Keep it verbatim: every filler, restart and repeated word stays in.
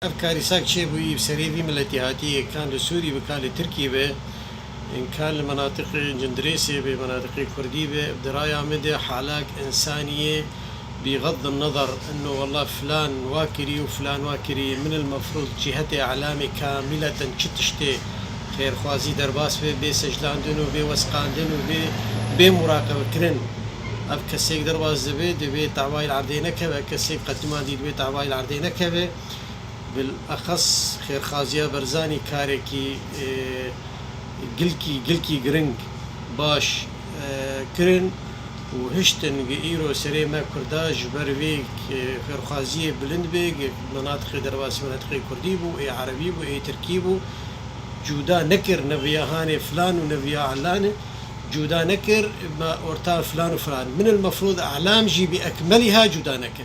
Ev karîsa çêbûyî bi serê vî miletî hatiye, ka li Sûrî be, ka li Tirkî be, ka li menatiqê Cindirêsê be, menatiqê Kurdî be, di raya min de halak însanî ye, bîxeddin nezar, ino wela filan wa kirî û filan wa kirî, min il mefrûd cihetê îlamê kamîleten çi tiştê xêrxwazî derbas be, bê sejlandin û bê wesqandin û bê, bê muraqebekirin. Ev kesêk derbas dibe, divê tawayî li erdê nekeve, kesêk qedimandî divê tawayî li erdê nekeve. Bilexes xêrxaziya Barzanî karekî, e, gilkî, gilkî giring baş, e, kirin û hiştin gi îro serê me Kurda ji ber vê, e, xêrxaziyê bilind bê, gi menatiqê derbasî menatiqê Kurdî bû, ê Erebî bû, ê Tirkî bû, cuda nekir neviya hanê filan û neviya Elanê, cuda nekir me orta filan û filan. Min il mefrûd Elam jî bi ekmelî ha cuda neke.